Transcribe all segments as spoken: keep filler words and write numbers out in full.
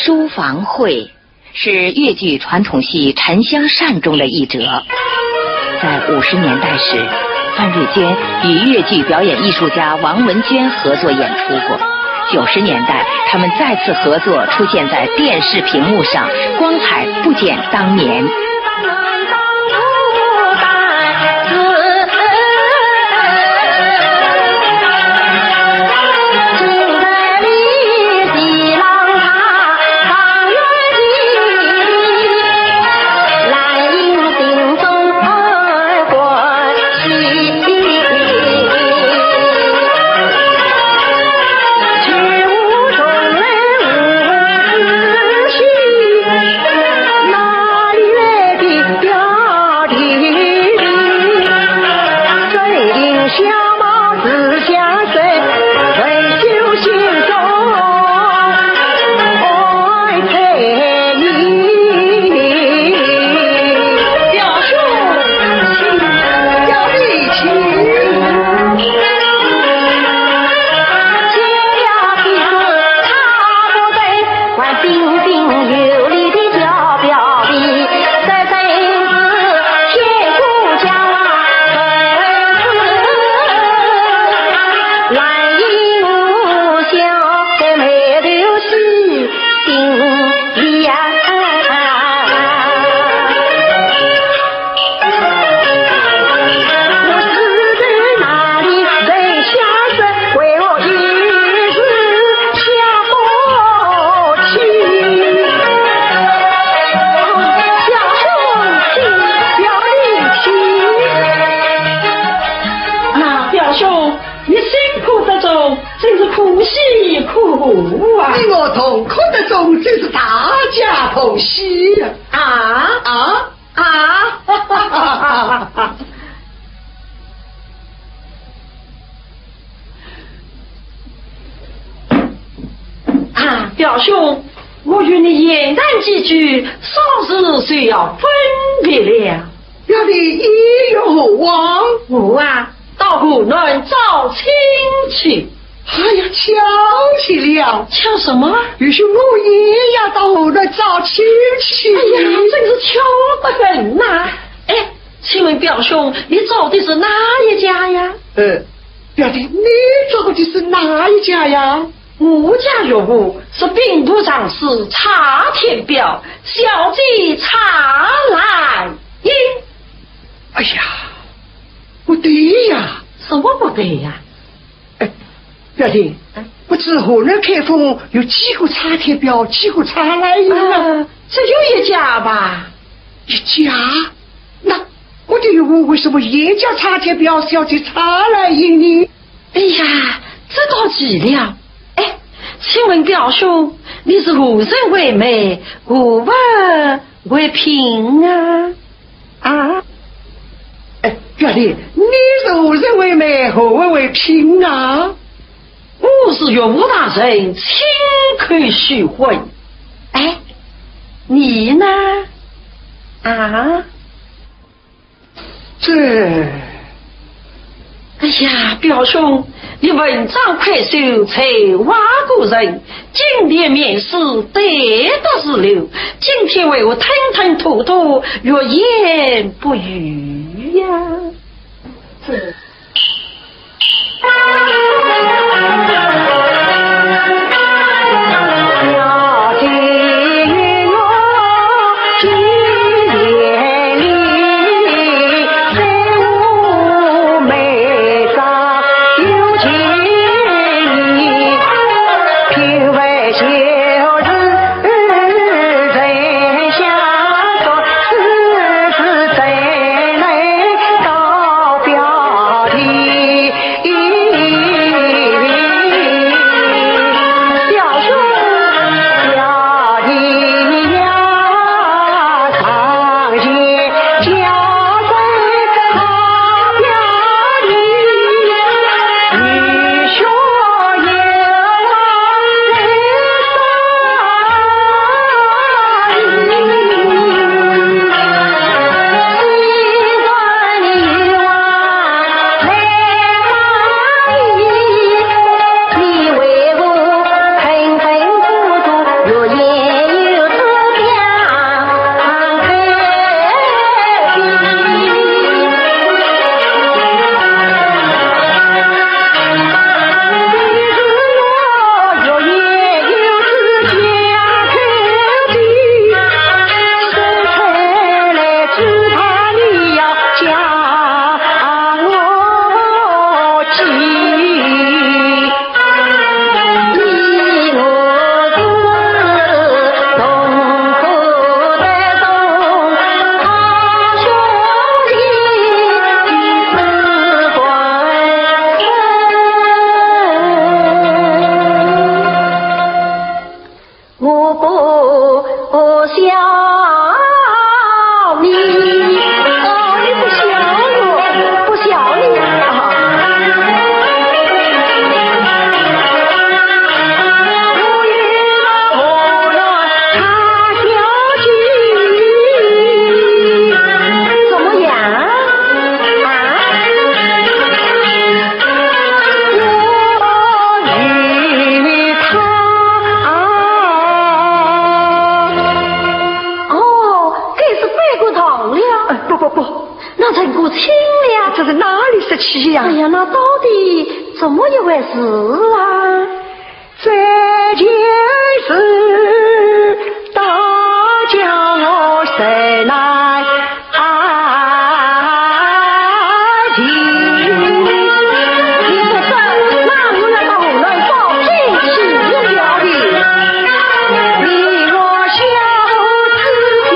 书房会是越剧传统戏《沉香扇》中的一折。在五十年代时，范瑞坚与越剧表演艺术家王文娟合作演出过。九十年代，他们再次合作，出现在电视屏幕上，光彩不减当年。啊，表兄，你辛苦得中，真是可喜可贺啊！你我同苦得中，真是大家同喜啊！啊？啊？啊？啊，表兄，我与你闲谈几句，稍事就要分别了。表弟意欲何往？我啊，到河南招亲去。哎呀，巧极了。巧什么？也许我也要到河南招亲去。哎呀，真是巧得很呐。哎，请问表兄，你招的是哪一家呀？呃，表弟，你招的是哪一家呀？我家岳父是兵部尚书蔡天彪，小姐蔡兰英。哎呀，不对呀。什么不对呀？哎，表弟，哎。不知河南开封有几个蔡天彪，几个蔡兰英啊？呃，只有一家吧。一家？那我的岳父为什么也叫蔡天彪，小姐蔡兰英呢？哎呀，这倒奇了。哎，请问表兄，你是何人为媒，何物为聘啊？啊？哎，表弟，你是何人为媒，何物为聘啊？我是岳父大人亲口许婚。哎，你呢？啊？这……哎呀，表兄，你文章快手，才华过人，金殿面试得得是流，今天为何吞吞吐吐，欲言不语呀？这……我不笑你。哦，你不笑我，不笑你啊。怎么样？啊？ 哦，该是背过堂了。哎，不，不，不。那成过亲了。这是哪里说起呀？哎呀，那到底怎么一回事啊？这件事，大家我谁来啊？ 你不说，那我要到河南找谁去？有道理。你我小子间，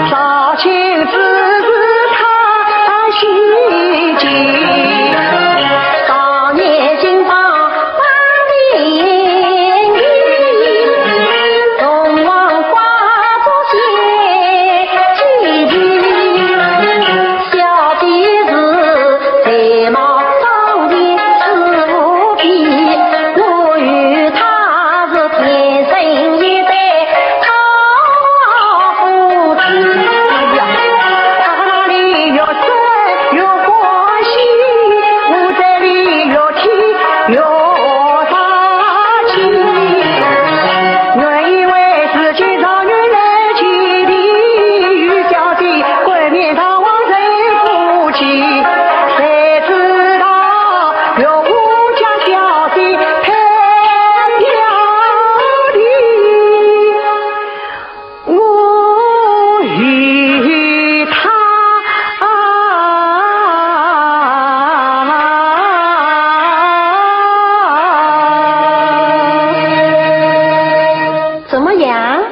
早请之事他心急，少年金榜 怎么样？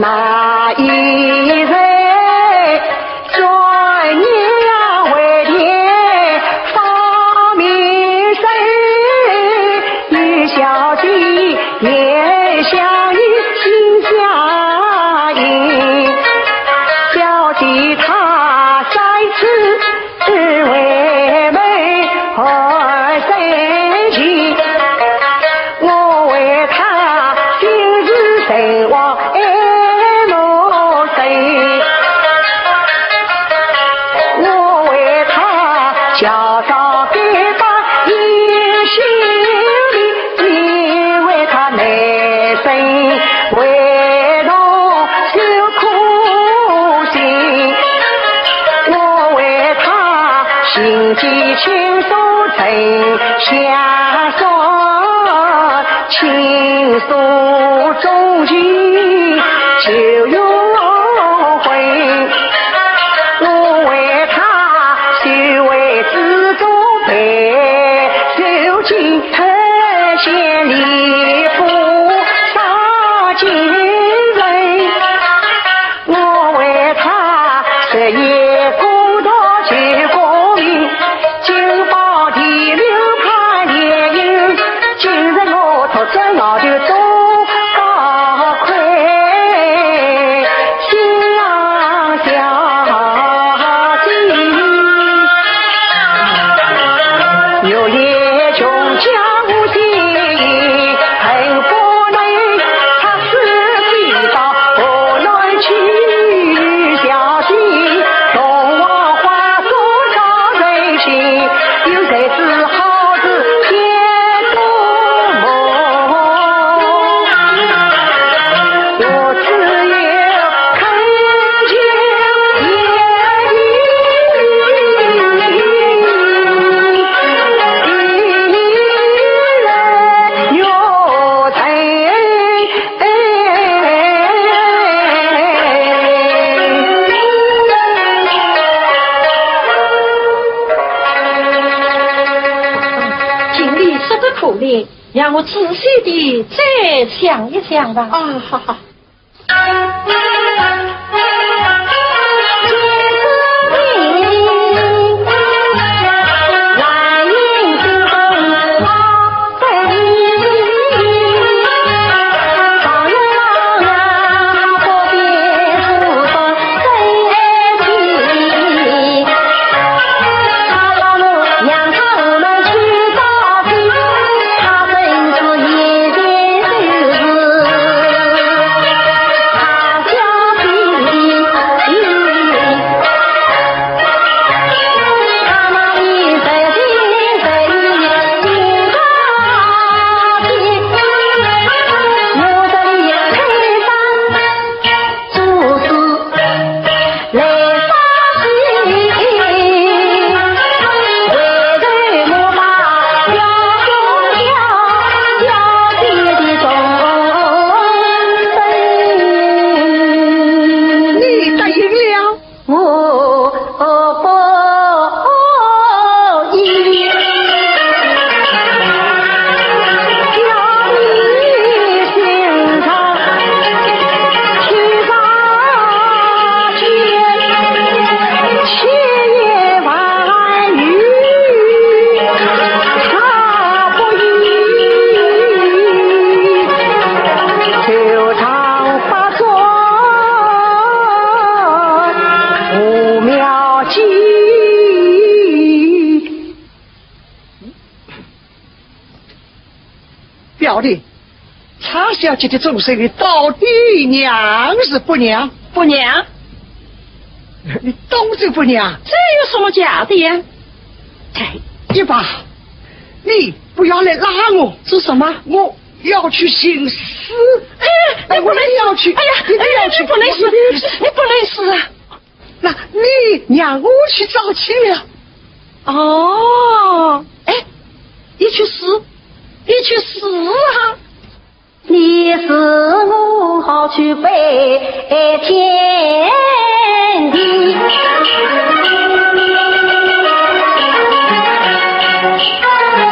啊，一人转眼回天方明生，与小姐也相依心相依。小姐她三次为媒而生情，我为她心事神往爱莫深。我为她教导该把音心理，因为她内心为侬受苦心。我为她心系情深深相送，情诉衷情就有回。我为她修为之中备受敬，特显礼部上进人。我为她日夜功读求功名，金榜题名攀连营，今日我独占鳌头中高魁，心上小姐。有一种江湖情，恨不能插翅飞到河南去，小姐同我花烛照人行，有谁知好事变做梦。我只有恳求一人，经理说得可怜，让我仔细地再想一想吧。啊，好好。你答应了？我不依。叫你心上 千言万语，他不依。愁肠百转无妙计。 表弟，蔡小姐的终身，你到底让是不让？不让。你当真不让？这有什么假的呀？哎，一把，你不要来拉我。做什么？我要去寻死。哎，哎，你不能，我要去，哎呀，你不要去，哎呀，你不能死，你不能死啊！ 那你让我去找去了。哦，哎，你去死，你去死啊！你死我好去拜天地。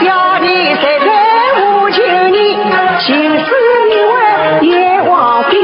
要你谁在无情你，情死你为阎王爹。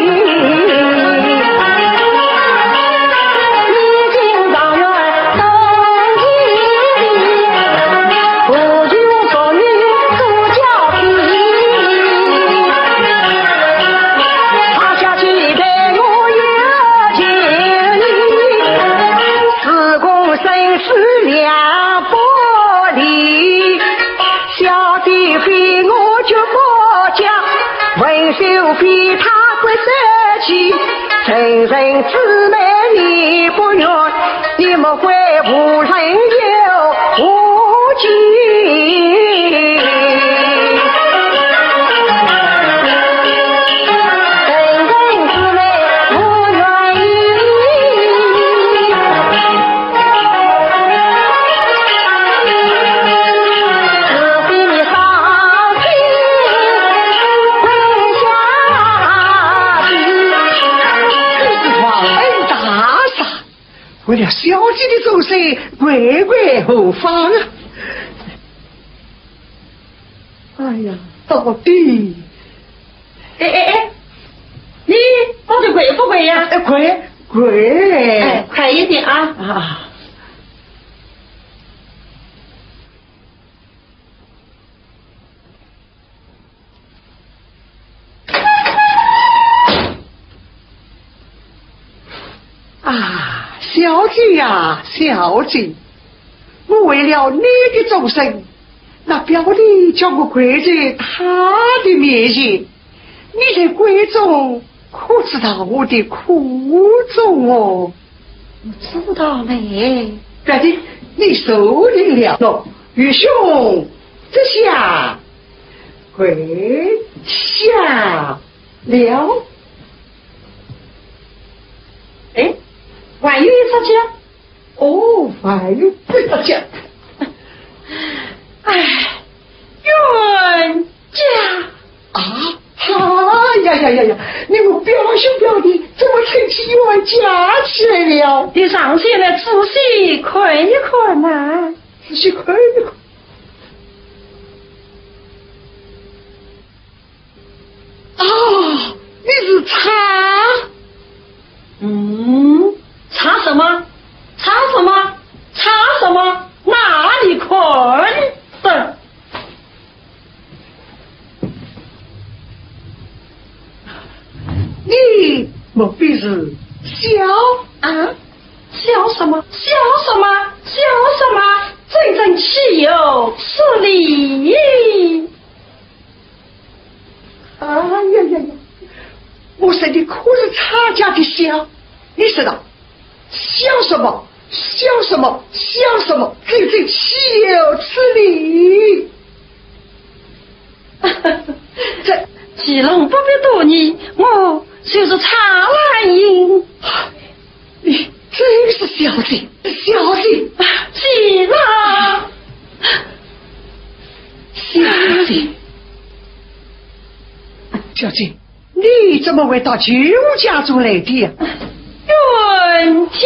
成人之美你不愿，你莫怪无人有无情。成人之美不愿意。只比你伤心。 皇恩大赏，为了小姐的终身，跪跪何妨啊？哎呀，到底……哎哎哎，你到底跪不跪呀？哎，跪，跪。哎，快一点啊！啊。 啊，小姐呀，小姐，我为了你的终身，那表弟叫我跪在他的面前，你在闺中可知道我的苦衷哦？我知道嘞。表弟，你受定了。喏，愚兄这下跪下 了。哎，还有一只脚。哦，还有一只脚。哎，冤家。啊？哎呀呀呀呀！你们表兄表弟怎么成起冤家起来了？你上前来仔细看一看呐。仔细看一看。 啊，你是差。嗯，差什么？差什么？差什么？哪里看的？你莫非是笑？啊？笑什么？笑什么？笑什么？真正岂有此理！ 哎呀呀呀！我说你可是差价的笑，你说道，笑什么？笑什么？笑什么？真正岂有此理！这，既然不必多言，我就是差兰英。 你真是小姐，小姐，啊，姐啦！小姐，小姐，你怎么会到穷家中来的呀？冤家。